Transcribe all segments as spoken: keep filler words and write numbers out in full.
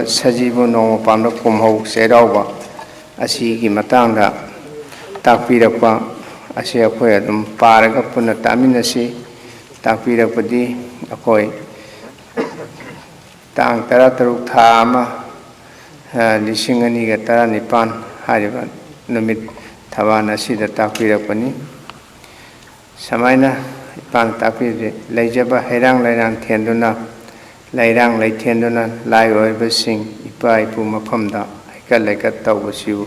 ꯁꯖꯤꯕꯨ ꯅꯣꯡꯃ ꯄꯥꯟꯕ ꯀꯨꯝꯍꯧ ꯆꯩꯔꯥꯎꯕ ꯑꯁꯤꯒꯤ ꯃꯇꯥꯡꯗ ꯇꯥꯛꯄꯤꯔꯛꯄ ꯑꯁꯤ ꯑꯩꯈꯣꯏ ꯑꯗꯨꯝ ꯄꯥꯔꯒ ꯄꯨꯟꯅ ꯇꯥꯃꯤꯟꯅꯁꯤ꯫ ꯇꯥꯛꯄꯤꯔꯛꯄꯗꯤ ꯑꯩꯈꯣꯏ ꯇꯥꯡ ꯇꯔꯥꯇꯔꯨꯛ, ꯊꯥ ꯑꯃ, ꯂꯤꯁꯤꯡ ꯑꯅꯤꯒ ꯇꯔꯥꯅꯤꯄꯥꯟ ꯍꯥꯏꯔꯤꯕ ꯅꯨꯃꯤꯠ ꯊꯕꯥꯟ ꯑꯁꯤꯗ ꯇꯥꯛꯄꯤꯔꯛꯄꯅꯤ꯫ ꯁꯨꯃꯥꯏꯅ ꯏꯄꯥꯅ ꯇꯥꯛꯄꯤꯔꯤ, ꯂꯩꯖꯕ ꯍꯩꯔꯥꯡ ꯂꯩꯔꯥꯡ ꯊꯦꯟꯗꯨꯅ, ꯂꯩꯔꯥꯡ ꯂꯩꯊꯦꯟꯗꯨꯅ ꯂꯥꯏ ꯑꯣꯏꯕꯁꯤꯡ ꯏꯄꯥ ꯏꯄꯨ ꯃꯐꯝꯗ ꯍꯩꯀꯠ ꯂꯩꯀꯠ ꯇꯧꯕꯁꯤꯕꯨ,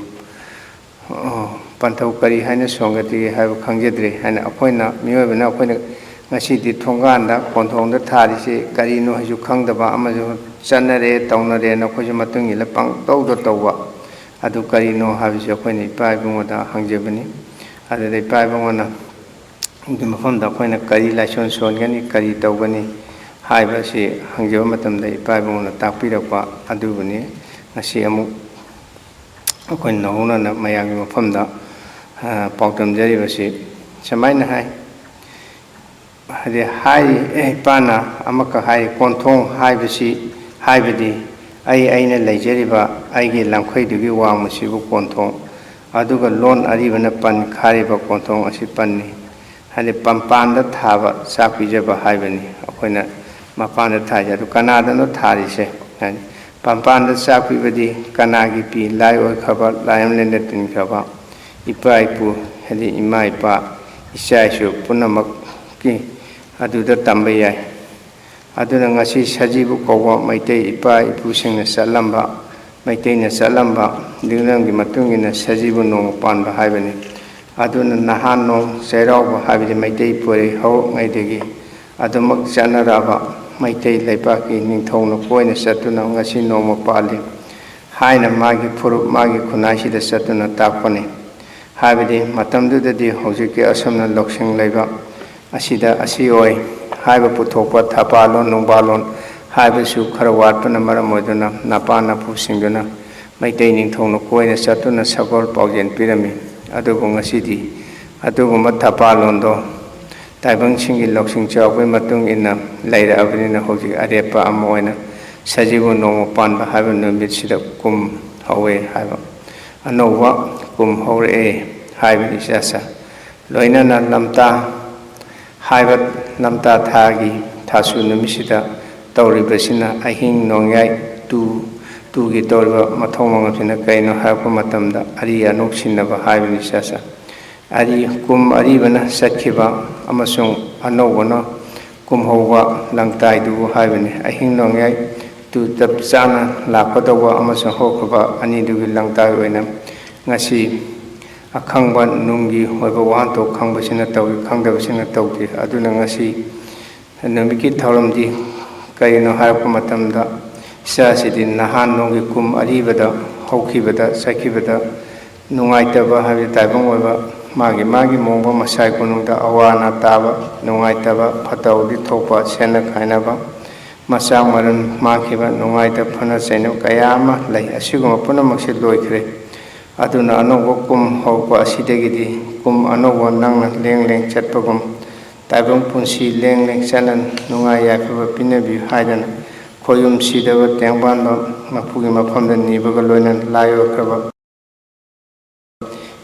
ꯑꯣ, ꯄꯟꯊꯧ ꯀꯔꯤ ꯍꯥꯏꯅ ꯁꯣꯟꯒꯗꯒꯦ ꯍꯥꯏꯕ ꯈꯪꯖꯗ꯭ꯔꯦ ꯍꯥꯏꯅ ꯑꯩꯈꯣꯏꯅ, ꯃꯤꯑꯣꯏꯕꯅ ꯑꯩꯈꯣꯏꯅ ꯉꯁꯤꯗꯤ ꯊꯣꯡꯒꯥꯟꯗ ꯀꯣꯟꯊꯣꯡꯗ ꯊꯥꯔꯤꯁꯤ ꯀꯔꯤꯅꯣ ꯍꯥꯏꯁꯨ ꯈꯪꯗꯕ ꯑꯃꯁꯨ ꯆꯠꯅꯔꯦ, ꯇꯧꯅꯔꯦꯅ ꯑꯩꯈꯣꯏꯁꯨ ꯃꯇꯨꯡ ꯏꯜꯂ ꯄꯪꯇꯧꯗ ꯇꯧꯕ꯫ ꯑꯗꯨ ꯀꯔꯤꯅꯣ ꯍꯥꯏꯕꯁꯤ ꯑꯩꯈꯣꯏꯅ ꯏꯄꯥ ꯏꯕꯨꯡꯉꯣꯗ ꯍꯪꯖꯕꯅꯤ꯫ ꯑꯗꯨꯗ ꯏꯄꯥ ꯏꯕꯨꯡꯉꯣꯅ ꯑꯗꯨ ꯃꯐꯝꯗ ꯑꯩꯈꯣꯏꯅ ꯀꯔꯤ ꯂꯥꯏꯁꯣꯟ ꯁꯣꯟꯒꯅꯤ, ꯀꯔꯤ ꯇꯧꯒꯅꯤ ꯍꯥꯏꯕꯁꯤ ꯍꯪꯖꯕ ꯃꯇꯝꯗ ꯏꯄꯥ ꯏꯕꯨꯡꯉꯣꯅ ꯇꯥꯛꯄꯤꯔꯛꯄ ꯑꯗꯨꯕꯨꯅꯤ꯫ ꯉꯁꯤ ꯑꯃꯨꯛ ꯑꯩꯈꯣꯏꯅ ꯅꯧꯍꯧꯅꯅ ꯃꯌꯥꯝꯒꯤ ꯃꯐꯝꯗ, ꯑ, ꯄꯥꯎꯗꯝꯖꯔꯤꯕꯁꯤ ꯁꯨꯃꯥꯏꯅ ꯍꯥꯏ꯫ ꯍꯥꯏꯗꯤ ꯍꯥꯏꯔꯤ, ꯏꯄꯥꯅ ꯑꯃꯈꯛ ꯍꯥꯏꯔꯤ, ꯀꯣꯟꯊꯣꯡ ꯍꯥꯏꯕꯁꯤ, ꯍꯥꯏꯕꯗꯤ ꯑꯩ, ꯑꯩꯅ ꯂꯩꯖꯔꯤꯕ ꯑꯩꯒꯤ ꯂꯝꯈꯩꯗꯨꯒꯤ ꯋꯥꯡꯃꯁꯤꯕꯨ ꯀꯣꯟꯊꯣꯡ, ꯑꯗꯨꯒ ꯂꯣꯟ ꯑꯔꯤꯕꯅ ꯄꯟ ꯈꯥꯔꯤꯕ ꯀꯣꯟꯊꯣꯡ ꯑꯁꯤ ꯄꯟꯅꯤ꯫ ꯍꯥꯏꯗꯤ ꯄꯝꯄꯥꯟꯗ ꯊꯥꯕ ꯆꯥꯛ ꯄꯤꯖꯕ ꯍꯥꯏꯕꯅꯤ꯫ ꯑꯩꯈꯣꯏꯅ ꯃꯄꯥꯟꯗ ꯊꯥꯏꯁꯦ꯫ ꯑꯗꯨ ꯀꯅꯥꯗꯅꯣ ꯊꯥꯔꯤꯁꯦ? ꯍꯥꯏꯗꯤ ꯄꯝꯄꯥꯟꯗ ꯆꯥꯛ ꯄꯤꯕꯗꯤ ꯀꯅꯥꯒꯤ ꯄꯤ? ꯂꯥꯏ ꯑꯣꯏꯈ꯭ꯔꯕ, ꯂꯥꯏꯔꯦꯝꯂꯦꯟꯗ ꯇꯤꯟꯈ꯭ꯔꯕ ꯏꯄꯥ ꯏꯄꯨ, ꯍꯥꯏꯗꯤ ꯏꯃꯥ ꯏꯄꯥ, ꯏꯆꯥ ꯏꯁꯨ ꯄꯨꯝꯅꯃꯛꯀꯤ ꯑꯗꯨꯗ ꯇꯝꯕ ꯌꯥꯏ꯫ ꯑꯗꯨꯅ ꯉꯁꯤ ꯁꯖꯤꯕꯨ ꯀꯧꯕ ꯃꯩꯇꯩ ꯏꯄꯥ ꯏꯄꯨꯁꯤꯡꯅ ꯆꯠꯂꯝꯕ, ꯃꯩꯇꯩꯅ ꯆꯠꯂꯝꯕ ꯂꯤꯛꯂꯝꯒꯤ ꯃꯇꯨꯡ ꯏꯟꯅ ꯁꯖꯤꯕꯨ ꯅꯣꯡꯃ ꯄꯥꯟꯕ ꯍꯥꯏꯕꯅꯤ꯫ ꯑꯗꯨꯅ ꯅꯍꯥꯟ ꯅꯣꯡ ꯆꯩꯔꯥꯎꯕ ꯍꯥꯏꯕꯗꯤ ꯃꯩꯇꯩ ꯄꯣꯏꯔꯩ ꯍꯧꯔꯛꯉꯩꯗꯒꯤ ꯑꯗꯨꯃꯛ ꯆꯠꯅꯔꯛꯑꯕ ꯃꯩꯇꯩ ꯂꯩꯄꯥꯛꯀꯤ ꯅꯤꯡꯊꯧꯅ ꯀꯣꯏꯅ ꯆꯠꯇꯨꯅ ꯉꯁꯤ ꯅꯣꯡꯃ ꯄꯥꯜꯂꯤ ꯍꯥꯏꯅ ꯃꯥꯒꯤ ꯐꯨꯔꯨꯞ, ꯃꯥꯒꯤ ꯈꯨꯟꯅꯥꯏꯁꯤꯗ ꯆꯠꯇꯨꯅ ꯇꯥꯛꯄꯅꯤ꯫ ꯍꯥꯏꯕꯗꯤ ꯃꯇꯝꯗꯨꯗꯗꯤ ꯍꯧꯖꯤꯛꯀꯤ ꯑꯁꯨꯝꯅ ꯂꯧꯁꯤꯡ ꯂꯩꯕ ꯑꯁꯤꯗ ꯑꯁꯤ ꯑꯣꯏ ꯍꯥꯏꯕ ꯄꯨꯊꯣꯛꯄ ꯊꯄꯥꯂꯣꯟ ꯅꯨꯡꯕꯥꯂꯣꯟ ꯍꯥꯏꯕꯁꯨ ꯈꯔ ꯋꯥꯠꯄꯅ ꯃꯔꯝ ꯑꯣꯏꯗꯨꯅ ꯅꯄꯥ ꯅꯄꯨꯁꯤꯡꯗꯨꯅ ꯃꯩꯇꯩ ꯅꯤꯡꯊꯧꯅ ꯀꯣꯏꯅ ꯆꯠꯇꯨꯅ ꯁꯒꯣꯜ ꯄꯥꯎꯖꯦꯜ ꯄꯤꯔꯝꯃꯤ꯫ ꯑꯗꯨꯕꯨ ꯉꯁꯤꯗꯤ ꯑꯗꯨꯒꯨꯝꯕ ꯊꯄꯥꯂꯣꯟꯗꯣ ꯇꯥꯏꯕꯪꯁꯤꯡꯒꯤ ꯂꯧꯁꯤꯡ ꯆꯥꯎꯕꯒꯤ ꯃꯇꯨꯡ ꯏꯟꯅ ꯂꯩꯔꯛꯑꯕꯅꯤꯅ ꯍꯧꯖꯤꯛ ꯑꯔꯦꯞꯄ ꯑꯃ ꯑꯣꯏꯅ ꯁꯖꯤꯕꯨ ꯅꯣꯡꯃ ꯄꯥꯟꯕ ꯍꯥꯏꯕ ꯅꯨꯃꯤꯠꯁꯤꯗ ꯀꯨꯝ ꯍꯧꯋꯦ ꯍꯥꯏꯕ, ꯑꯅꯧꯕ ꯀꯨꯝ ꯍꯧꯔꯛꯑꯦ ꯍꯥꯏꯕꯅꯤ ꯏꯆꯥꯁꯥ꯫ ꯂꯣꯏꯅꯅ ꯂꯝꯇꯥ ꯍꯥꯏꯕ ꯂꯝꯇꯥ ꯊꯥꯒꯤ ꯊꯥꯁꯨ ꯅꯨꯃꯤꯠꯁꯤꯗ ꯇꯧꯔꯤꯕꯁꯤꯅ ꯑꯍꯤꯡ ꯅꯣꯡꯌꯥꯏ ꯇꯨ, ꯇꯨꯒꯤ ꯇꯧꯔꯤꯕ ꯃꯊꯧ ꯃꯉꯝꯁꯤꯅ ꯀꯩꯅꯣ ꯍꯥꯏꯔꯛꯄ ꯃꯇꯝꯗ ꯑꯔꯤ ꯑꯅꯧ ꯁꯤꯟꯅꯕ ꯍꯥꯏꯕꯅꯤ ꯏꯆꯥꯁꯥ꯫ ꯑꯔꯤ, ꯀꯨꯝ ꯑꯔꯤꯕꯅ ꯆꯠꯈꯤꯕ ꯑꯃꯁꯨꯡ ꯑꯅꯧꯕꯅ ꯀꯨꯝꯍꯧꯕ ꯂꯪꯇꯥꯏꯗꯨꯕꯨ ꯍꯥꯏꯕꯅꯤ꯫ ꯑꯍꯤꯡ ꯅꯣꯡꯌꯥꯏ ꯇꯨ ꯆꯞ ꯆꯥꯅ ꯂꯥꯛꯀꯗꯧꯕ ꯑꯃꯁꯨꯡ ꯍꯧꯈ꯭ꯔꯕ ꯑꯅꯤꯗꯨꯒꯤ ꯂꯪꯇꯥꯏ ꯑꯣꯏꯅ ꯉꯁꯤ ꯑꯈꯪꯕ ꯅꯨꯡꯒꯤ ꯑꯣꯏꯕ ꯋꯥꯍꯟꯊꯣꯛ ꯈꯪꯕꯁꯤꯅ ꯇꯧꯏ, ꯈꯪꯗꯕꯁꯤꯡꯅ ꯇꯧꯗꯦ꯫ ꯑꯗꯨꯅ ꯉꯁꯤ ꯅꯨꯃꯤꯠꯀꯤ ꯊꯧꯔꯝꯗꯤ ꯀꯔꯤꯅꯣ ꯍꯥꯏꯔꯛꯄ ꯃꯇꯝꯗ, ꯏꯆꯥꯁꯤꯗꯤ ꯅꯍꯥꯟ ꯅꯣꯡꯒꯤ ꯀꯨꯝ ꯑꯔꯤꯕꯗ ꯍꯧꯈꯤꯕꯗ, ꯆꯠꯈꯤꯕꯗ ꯅꯨꯡꯉꯥꯏꯇꯕ ꯍꯥꯏꯕꯗꯤ ꯇꯥꯏꯕꯪ ꯑꯣꯏꯕ ꯃꯥꯒꯤ ꯃꯥꯒꯤ ꯃꯣꯡꯕ ꯃꯁꯥꯏ ꯀꯣꯅꯨꯡꯗ ꯑꯋꯥ ꯑꯅꯥ ꯇꯥꯕ, ꯅꯨꯡꯉꯥꯏꯇꯕ, ꯐꯠꯇ ꯍꯥꯎꯗꯤ ꯊꯣꯛꯄ, ꯁꯦꯟꯅ ꯈꯥꯏꯅꯕ, ꯃꯆꯥ ꯃꯔꯟ ꯃꯥꯡꯈꯤꯕ, ꯅꯨꯡꯉꯥꯏꯇ ꯐꯅ ꯆꯩꯅꯕ ꯀꯌꯥ ꯑꯃ ꯂꯩ꯫ ꯑꯁꯤꯒꯨꯝꯕ ꯄꯨꯝꯅꯃꯛꯁꯦ ꯂꯣꯏꯈ꯭ꯔꯦ꯫ ꯑꯗꯨꯅ ꯑꯅꯧꯕ ꯀꯨꯝ ꯍꯧꯔꯛꯄ ꯑꯁꯤꯗꯒꯤꯗꯤ ꯀꯨꯝ ꯑꯅꯧꯕ ꯅꯪꯅ ꯂꯦꯡ ꯂꯦꯡ ꯆꯠꯄꯒꯨꯝ, ꯇꯥꯏꯕꯪ ꯄꯨꯟꯁꯤ ꯂꯦꯡ ꯂꯦꯡ ꯆꯠꯅ ꯅꯨꯡꯉꯥꯏ ꯌꯥꯏꯐꯕ ꯄꯤꯅꯕꯤꯌꯨ ꯍꯥꯏꯗꯅ ꯈꯣꯏꯌꯨꯝ ꯁꯤꯗꯕ ꯇꯦꯡꯕꯥꯟꯕ ꯃꯄꯨꯒꯤ ꯃꯐꯝꯗ ꯅꯤꯕꯒ ꯂꯣꯏꯅꯅ ꯂꯥꯏ ꯑꯣꯏꯈ꯭ꯔꯕ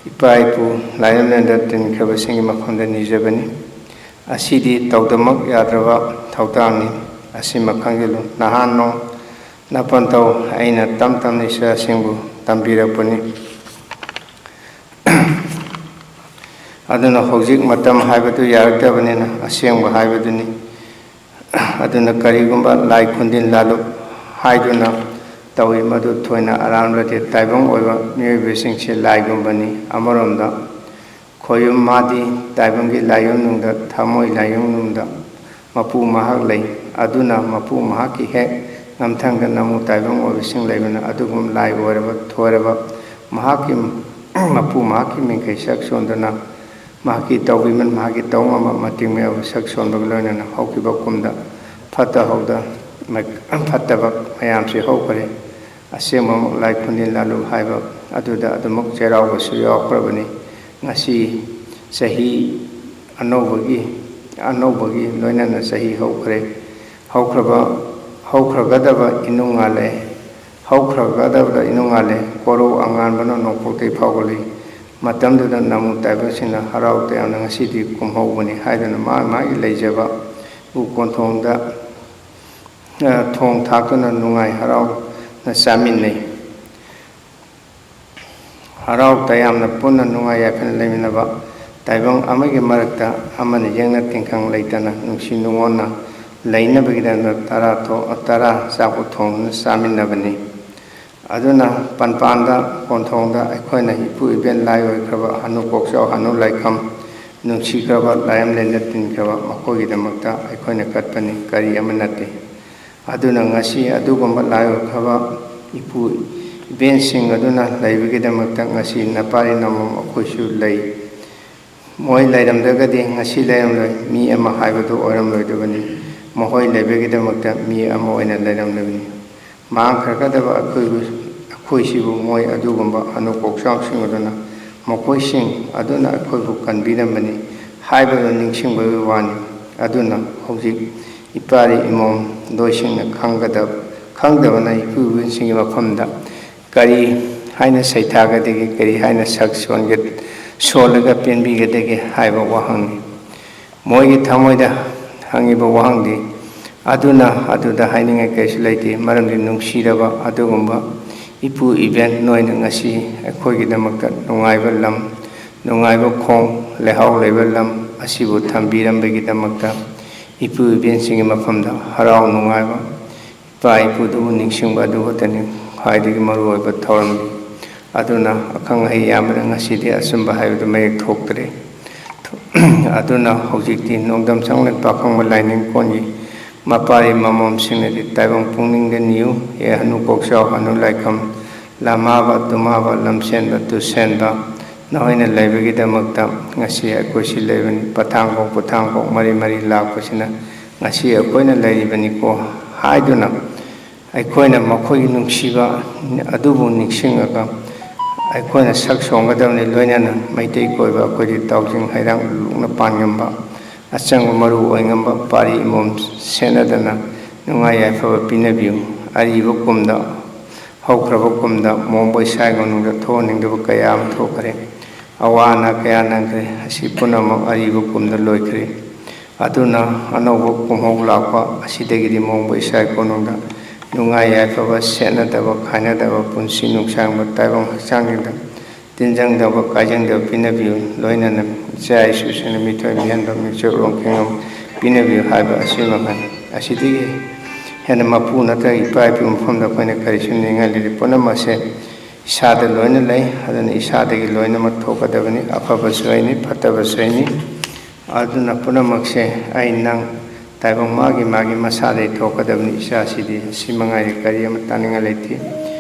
ꯏꯄꯥ ꯏꯄꯨ ꯂꯥꯏꯔꯦꯝꯂꯦꯟꯗ ꯇꯤꯟꯈ꯭ꯔꯕꯁꯤꯡꯒꯤ ꯃꯐꯝꯗ ꯅꯤꯖꯕꯅꯤ꯫ ꯑꯁꯤꯗꯤ ꯇꯧꯗꯃꯛ ꯌꯥꯗ꯭ꯔꯕ ꯊꯧꯗꯥꯡꯅꯤ꯫ ꯑꯁꯤꯃ ꯈꯪꯖꯤꯜꯂꯨ꯫ ꯅꯍꯥꯟ ꯅꯣꯡ ꯅꯄꯟꯊꯧ ꯑꯩꯅ ꯇꯝ ꯇꯝꯅ ꯏꯆꯥꯁꯤꯡꯕꯨ ꯇꯝꯕꯤꯔꯛꯄꯅꯤ꯫ ꯑꯗꯨꯅ ꯍꯧꯖꯤꯛ ꯃꯇꯝ ꯍꯥꯏꯕꯗꯨ ꯌꯥꯔꯛꯇꯕꯅꯤꯅ ꯑꯁꯦꯡꯕ ꯍꯥꯏꯕꯗꯨꯅꯤ꯫ ꯑꯗꯨꯅ ꯀꯔꯤꯒꯨꯝꯕ ꯂꯥꯏ ꯈꯨꯟꯗꯤꯟ ꯂꯥꯂꯨꯞ ꯍꯥꯏꯗꯨꯅ ꯇꯧꯏ, ꯃꯗꯨ ꯊꯣꯏꯅ ꯑꯔꯥꯟꯕꯗꯤ ꯇꯥꯏꯕꯪ ꯑꯣꯏꯕ ꯃꯤꯑꯣꯏꯕꯁꯤꯡꯁꯦ ꯂꯥꯏꯒꯨꯝꯕꯅꯤ꯫ ꯑꯃꯔꯣꯝꯗ ꯈꯣꯌꯨꯝ ꯃꯥꯗꯤ ꯇꯥꯏꯕꯪꯒꯤ ꯂꯥꯏꯌꯨꯝꯅꯨꯡꯗ ꯊꯃꯣꯏ ꯂꯥꯏꯌꯨꯝꯅꯨꯡꯗ ꯃꯄꯨ ꯃꯍꯥꯛ ꯂꯩ꯫ ꯑꯗꯨꯅ ꯃꯄꯨ ꯃꯍꯥꯛꯀꯤ ꯍꯦꯛ ꯉꯝꯊꯪꯗ ꯅꯃꯨ ꯇꯥꯏꯕꯪ ꯑꯣꯏꯕꯁꯤꯡ ꯂꯩꯕꯅ ꯑꯗꯨꯒꯨꯝ ꯂꯥꯏ ꯑꯣꯏꯔꯕ ꯊꯣꯏꯔꯕ ꯃꯍꯥꯛꯀꯤ ꯃꯄꯨ ꯃꯍꯥꯛꯀꯤ ꯃꯤꯡꯈꯩ ꯁꯛ ꯁꯣꯟꯗꯨꯅ ꯃꯍꯥꯛꯀꯤ ꯇꯧꯕꯤꯃꯜ ꯃꯍꯥꯛꯀꯤ ꯇꯧ ꯉꯝꯕ ꯃꯇꯤꯛ ꯃꯌꯥꯎꯕ ꯁꯛ ꯁꯣꯟꯕꯒ ꯂꯣꯏꯅꯅ ꯍꯧꯈꯤꯕ ꯀꯨꯝꯗ ꯐꯠꯇ ꯍꯧꯗ ꯐꯠꯇꯕ ꯃꯌꯥꯝꯁꯤ ꯍꯧꯈ꯭ꯔꯦ꯫ ꯑꯁꯦꯡꯕꯃꯛ ꯂꯥꯏ ꯈꯨꯟꯗꯤꯟ ꯂꯥꯂꯨꯞ ꯍꯥꯏꯕ ꯑꯗꯨꯗ ꯑꯗꯨꯃꯛ ꯆꯩꯔꯥꯎꯕꯁꯨ ꯌꯥꯎꯈ꯭ꯔꯕꯅꯤ꯫ ꯉꯁꯤ ꯆꯍꯤ ꯑꯅꯧꯕꯒꯤ ꯑꯅꯧꯕꯒꯤ ꯂꯣꯏꯅꯅ ꯆꯍꯤ ꯍꯧꯈ꯭ꯔꯦ꯫ ꯍꯧꯈ꯭ꯔꯕ ꯍꯧꯈ꯭ꯔꯒꯗꯕ ꯏꯅꯨꯡ ꯉꯥꯜꯂꯦ, ꯍꯧꯈ꯭ꯔꯒꯗꯕꯗ ꯏꯅꯨꯡ ꯉꯥꯜꯂꯦ, ꯀꯣꯔꯧ ꯑꯉꯥꯟꯕꯅ ꯅꯣꯡꯄꯣꯛꯇꯒꯤ ꯐꯥꯎꯒꯠꯂꯤ꯫ ꯃꯇꯝꯗꯨꯗ ꯅꯥꯃꯨ ꯇꯥꯏꯕꯪꯁꯤꯡꯅ ꯍꯔꯥꯎ ꯇꯌꯥꯝꯅ ꯉꯁꯤꯗꯤ ꯀꯨꯝꯍꯧꯕꯅꯤ ꯍꯥꯏꯗꯨꯅ ꯃꯥ ꯃꯥꯒꯤ ꯂꯩꯖꯕ ꯎ ꯀꯣꯟꯊꯣꯡꯗ, ꯑ, ꯊꯣꯡ ꯊꯥꯛꯇꯨꯅ ꯅꯨꯡꯉꯥꯏ ꯍꯔꯥꯎꯅ ꯆꯥꯃꯤꯟꯅꯩ꯫ ꯍꯔꯥꯎ ꯇꯌꯥꯝꯅ ꯄꯨꯟꯅ ꯅꯨꯡꯉꯥꯏ ꯌꯥꯏꯐꯅ ꯂꯩꯃꯤꯟꯅꯕ ꯇꯥꯏꯕꯪ ꯑꯃꯒꯤ ꯃꯔꯛꯇ ꯑꯃꯅ ꯌꯦꯡꯅ ꯇꯤꯟꯈꯪ ꯂꯩꯇꯅ ꯅꯨꯡꯁꯤ ꯅꯨꯡꯉꯣꯟꯅ ꯂꯩꯅꯕꯒꯤꯗꯃꯛꯇ ꯇꯔꯥ ꯊꯣ-, ꯇꯔꯥ ꯆꯥꯛꯄꯨ ꯊꯣꯡꯗꯨꯅ ꯆꯥꯃꯤꯟꯅꯕꯅꯤ꯫ ꯑꯗꯨꯅ ꯄꯟꯄꯥꯟꯗ ꯀꯣꯟꯊꯣꯡꯗ ꯑꯩꯈꯣꯏꯅ ꯏꯄꯨ ꯏꯕꯦꯟ ꯂꯥꯏ ꯑꯣꯏꯈ꯭ꯔꯕ ꯍꯅꯨ ꯀꯣꯛꯆꯥꯎ ꯍꯅꯨ ꯂꯥꯏꯈꯝ ꯅꯨꯡꯁꯤꯈ꯭ꯔꯕ ꯂꯥꯏꯌꯥꯝꯂꯦꯟꯗ ꯇꯤꯟꯈ꯭ꯔꯕ ꯃꯈꯣꯏꯒꯤꯗꯃꯛꯇ ꯑꯩꯈꯣꯏꯅ ꯀꯠꯄꯅꯤ, ꯀꯔꯤ ꯑꯃ ꯅꯠꯇꯦ꯫ ꯑꯗꯨꯅ ꯉꯁꯤ ꯑꯗꯨꯒꯨꯝꯕ ꯂꯥꯏ ꯑꯣꯏꯈ꯭ꯔꯕ ꯏꯄꯨ ꯏꯕꯦꯟꯁꯤꯡ ꯑꯗꯨꯅ ꯂꯩꯕꯒꯤꯗꯃꯛꯇ ꯉꯁꯤ ꯅꯄꯥꯔꯤ ꯅꯃꯝ ꯑꯩꯈꯣꯏꯁꯨ ꯂꯩ꯫ ꯃꯣꯏ ꯂꯩꯔꯝꯗ꯭ꯔꯒꯗꯤ ꯉꯁꯤ ꯂꯩꯔꯝꯂꯣꯏ, ꯃꯤ ꯑꯃ ꯍꯥꯏꯕꯗꯨ ꯑꯣꯏꯔꯝꯂꯣꯏꯗꯕꯅꯤ꯫ ꯃꯈꯣꯏ ꯂꯩꯕꯒꯤꯗꯃꯛꯇ ꯃꯤ ꯑꯃ ꯑꯣꯏꯅ ꯂꯩꯔꯝꯂꯕꯅꯤ꯫ ꯃꯥꯡꯈ꯭ꯔꯒꯗꯕ ꯑꯩꯈꯣꯏꯕꯨ, ꯑꯩꯈꯣꯏꯁꯤꯕꯨ ꯃꯣꯏ ꯑꯗꯨꯒꯨꯝꯕ ꯍꯅꯨ ꯀꯣꯛꯆꯥꯎꯁꯤꯡ ꯑꯗꯨꯅ ꯃꯈꯣꯏꯁꯤꯡ ꯑꯗꯨꯅ ꯑꯩꯈꯣꯏꯕꯨ ꯀꯟꯕꯤꯔꯝꯕꯅꯤ ꯍꯥꯏꯕꯗꯨ ꯅꯤꯡꯁꯤꯡꯕꯒꯤ ꯋꯥꯅꯤ꯫ ꯑꯗꯨꯅ ꯍꯧꯖꯤꯛ ꯏꯄꯥꯔꯤ ꯏꯃꯣꯝ ꯂꯣꯏꯁꯤꯡꯅ ꯈꯪꯒꯗꯕ, ꯈꯪꯗꯕꯅ ꯏꯄꯨ ꯏꯕꯦꯟꯁꯤꯡꯒꯤ ꯃꯐꯝꯗ ꯀꯔꯤ ꯍꯥꯏꯅ ꯁꯩꯊꯥꯒꯗꯒꯦ, ꯀꯔꯤ ꯍꯥꯏꯅ ꯁꯛ ꯁꯣꯟꯒ-, ꯁꯣꯜꯂꯒ ꯄꯦꯟꯕꯤꯒꯗꯒꯦ ꯍꯥꯏꯕ ꯋꯥꯍꯪꯅꯤ꯫ ꯃꯣꯏꯒꯤ ꯊꯃꯣꯏꯗ ꯍꯪꯉꯤꯕ ꯋꯥꯍꯪꯗꯤ ꯑꯗꯨꯅ ꯑꯗꯨꯗ ꯍꯥꯏꯅꯤꯡꯉꯥꯏ ꯀꯔꯤꯁꯨ ꯂꯩꯇꯦ, ꯃꯔꯝꯗꯤ ꯅꯨꯡꯁꯤꯔꯕ ꯑꯗꯨꯒꯨꯝꯕ ꯏꯄꯨ ꯏꯕꯦꯟ ꯅꯣꯏꯅ ꯉꯁꯤ ꯑꯩꯈꯣꯏꯒꯤꯗꯃꯛꯇ ꯅꯨꯡꯉꯥꯏꯕ ꯂꯝ, ꯅꯨꯡꯉꯥꯏꯕ ꯈꯣꯡ, ꯂꯩꯍꯥꯎ ꯂꯩꯕ ꯂꯝ ꯑꯁꯤꯕꯨ ꯊꯝꯕꯤꯔꯝꯕꯒꯤꯗꯃꯛꯇ ꯏꯄꯨ ꯏꯕꯦꯟꯁꯤꯡꯒꯤ ꯃꯐꯝꯗ ꯍꯔꯥꯎ ꯅꯨꯡꯉꯥꯏꯕ, ꯏꯄꯥ ꯏꯄꯨꯗꯨꯕꯨ ꯅꯤꯡꯁꯤꯡꯕ ꯑꯗꯨ ꯈꯛꯇꯅꯤ ꯈ꯭ꯋꯥꯏꯗꯒꯤ ꯃꯔꯨꯑꯣꯏꯕ ꯊꯧꯔꯝꯗꯤ꯫ ꯑꯗꯨꯅ ꯑꯈꯪ ꯑꯍꯩ ꯌꯥꯝꯕꯅ ꯉꯁꯤꯗꯤ ꯑꯆꯨꯝꯕ ꯍꯥꯏꯕꯗꯨ ꯃꯌꯦꯛ ꯊꯣꯛꯇ꯭ꯔꯦ꯫ ꯑꯗꯨꯅ ꯍꯧꯖꯤꯛꯇꯤ ꯅꯣꯡꯗꯝ ꯁꯪꯂꯦꯟ ꯄꯥꯈꯪꯕ ꯂꯥꯏꯅꯤꯡꯀꯣꯟꯒꯤ ꯃꯄꯥꯔꯤ ꯃꯃꯣꯝꯁꯤꯡꯅꯗꯤ ꯇꯥꯏꯕꯪ ꯄꯨꯛꯅꯤꯡꯗ ꯅꯤꯌꯨ, ꯍꯦ ꯍꯅꯨ ꯀꯣꯛꯆꯥꯎ ꯍꯅꯨ ꯂꯥꯏꯈꯝ, ꯂꯃꯥꯕ ꯇꯨꯃꯥꯕ ꯂꯝꯁꯦꯟꯕ ꯇꯨꯁꯦꯟꯕ, ꯅꯈꯣꯏꯅ ꯂꯩꯕꯒꯤꯗꯃꯛꯇ ꯉꯁꯤ ꯑꯩꯈꯣꯏ ꯁꯤ ꯂꯩꯕꯅꯤ꯫ ꯄꯊꯥꯡꯈꯣꯛ ꯄꯣꯊꯥꯡꯈꯣꯛ ꯃꯔꯤ ꯃꯔꯤ ꯂꯥꯛꯄꯁꯤꯅ ꯉꯁꯤ ꯑꯩꯈꯣꯏꯅ ꯂꯩꯔꯤꯕꯅꯤꯀꯣ ꯍꯥꯏꯗꯨꯅ ꯑꯩꯈꯣꯏꯅ ꯃꯈꯣꯏꯒꯤ ꯅꯨꯡꯁꯤꯕ ꯑꯗꯨꯕꯨ ꯅꯤꯡꯁꯤꯡꯉꯒ ꯑꯩꯈꯣꯏꯅ ꯁꯛ ꯁꯣꯟꯒꯗꯕꯅꯤ꯫ ꯂꯣꯏꯅꯅ ꯃꯩꯇꯩ ꯀꯣꯏꯕ ꯑꯩꯈꯣꯏꯗꯤ ꯇꯥꯎꯖꯤꯡ ꯍꯩꯔꯥꯡ ꯂꯨꯛꯅ ꯄꯥꯟꯉꯝꯕ, ꯑꯆꯪꯕ ꯃꯔꯨ ꯑꯣꯏꯉꯝꯕ ꯄꯥꯔꯤ ꯏꯃꯣꯝ ꯁꯦꯟꯅꯗꯅ ꯅꯨꯡꯉꯥꯏ ꯌꯥꯏꯐꯕ ꯄꯤꯅꯕꯤꯌꯨ꯫ ꯑꯔꯤꯕ ꯀꯨꯝꯗ, ꯍꯧꯈ꯭ꯔꯕ ꯀꯨꯝꯗ ꯃꯣꯡꯕ ꯏꯁꯥꯒꯤ ꯃꯅꯨꯡꯗ ꯊꯣꯛꯍꯟꯅꯤꯡꯗꯕ ꯀꯌꯥ ꯑꯃ ꯊꯣꯛꯈ꯭ꯔꯦ꯫ ꯑꯋꯥ ꯑꯅꯥ ꯀꯌꯥ ꯅꯪꯈ꯭ꯔꯦ꯫ ꯑꯁꯤ ꯄꯨꯝꯅꯃꯛ ꯑꯔꯤꯕ ꯀꯨꯝꯗ ꯂꯣꯏꯈ꯭ꯔꯦ꯫ ꯑꯗꯨꯅ ꯑꯅꯧꯕ ꯀꯨꯝꯍꯧ ꯂꯥꯛꯄ ꯑꯁꯤꯗꯒꯤꯗꯤ ꯃꯣꯡꯕ ꯏꯁꯥꯒꯤ ꯀꯣꯅꯨꯡꯗ ꯅꯨꯡꯉꯥꯏ ꯌꯥꯏꯐꯕ, ꯁꯦꯠꯅꯗꯕ ꯈꯥꯏꯅꯗꯕ, ꯄꯨꯟꯁꯤ ꯅꯨꯡꯁꯥꯡꯕ, ꯇꯥꯏꯕꯪ ꯍꯛꯆꯥꯡꯁꯤꯡꯗ ꯇꯤꯟꯖꯪꯗꯕ ꯀꯥꯏꯖꯪꯗꯕ ꯄꯤꯅꯕꯤꯌꯨ꯫ ꯂꯣꯏꯅꯅ ꯏꯆꯥ ꯏꯁꯨꯁꯤꯡꯅ ꯃꯤꯊꯣꯏ ꯃꯤꯍꯦꯟꯕ ꯃꯤꯆꯣꯞ ꯂꯣꯟꯈꯦꯡ ꯑꯃ ꯄꯤꯅꯕꯤꯌꯨ ꯍꯥꯏꯕ ꯑꯁꯤꯃꯉꯥꯏ꯫ ꯑꯁꯤꯗꯒꯤ ꯍꯦꯟꯅ ꯃꯄꯨ ꯅꯠꯇ꯭ꯔꯒ ꯏꯄꯥ ꯏꯄꯨ ꯃꯐꯝꯗ ꯑꯩꯈꯣꯏꯅ ꯀꯔꯤꯁꯨ ꯅꯤꯡꯉꯥꯏ ꯂꯩꯇꯦ꯫ ꯄꯨꯝꯅꯃꯛꯁꯦ ꯏꯁꯥꯗ ꯂꯣꯏꯅ ꯂꯩ꯫ ꯑꯗꯨꯅ ꯏꯁꯥꯗꯒꯤ ꯂꯣꯏꯅꯃꯛ ꯊꯣꯛꯀꯗꯕꯅꯤ꯫ ꯑꯐꯕꯁꯨ ꯑꯩꯅꯤ, ꯐꯠꯇꯕꯁꯨ ꯑꯩꯅꯤ꯫ ꯑꯗꯨꯅ ꯄꯨꯝꯅꯃꯛꯁꯦ ꯑꯩ ꯅꯪ ꯇꯥꯏꯕꯪ ꯃꯥꯒꯤ ꯃꯥꯒꯤ ꯃꯁꯥꯗꯒꯤ ꯊꯣꯛꯀꯗꯕꯅꯤ꯫ ꯏꯁꯥꯁꯤꯗꯤ ꯁꯤ ꯃꯉꯥꯏꯔꯦ, ꯀꯔꯤ ꯑꯃ ꯇꯥꯅꯤꯡꯉꯥꯏ ꯂꯩꯇꯦ꯫